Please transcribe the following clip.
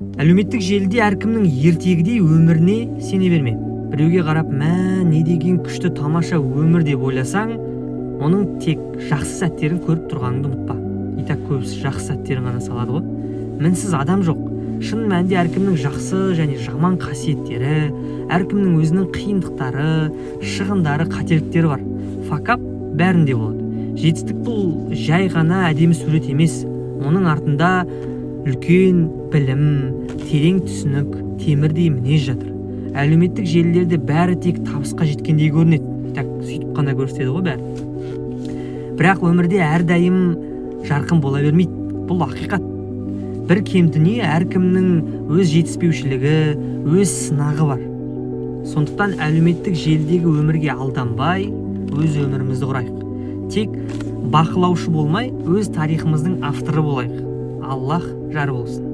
Әлеуметтік желіде әркімнің ертегідей өміріне сене берме. Біреуге қарап, мә, не деген күшті, тамаша өмір деп ойласаң, оның тек жақсы сәттерін көріп тұрғаныңды ұмытпа. И так көбісі жақсы сәттерін ғана салады ғой. Мінсіз адам жоқ. Шын мәнінде әркімнің жақсы және жаман қасиеттері, әркімнің өзінің қиындықтары, шығындары, қателіктері бар. Факап бәрінде болады. Жетістік бұл жай ғана әдемі сурет емес, оның артында үлкен білім, терең түсінік, темірдей мінез жатыр. Әлеуметтік желілерде бәрі тек табысқа жеткендей көрінеді, так сөйтіп қана көрсетеді ғой бәрі. Бірақ өмірде әрдайым жарқын бола бермейді, бұл ақиқат. Бір кем дүние, әркімнің өз жетіспеушілігі, өз сынағы бар. Сондықтан әлеуметтік желідегі өмірге алданбай, өз өмірімізді құрайық. Тек бақылаушы болмай, өз тарихымыздың авторы болайық. Аллах жар болсын.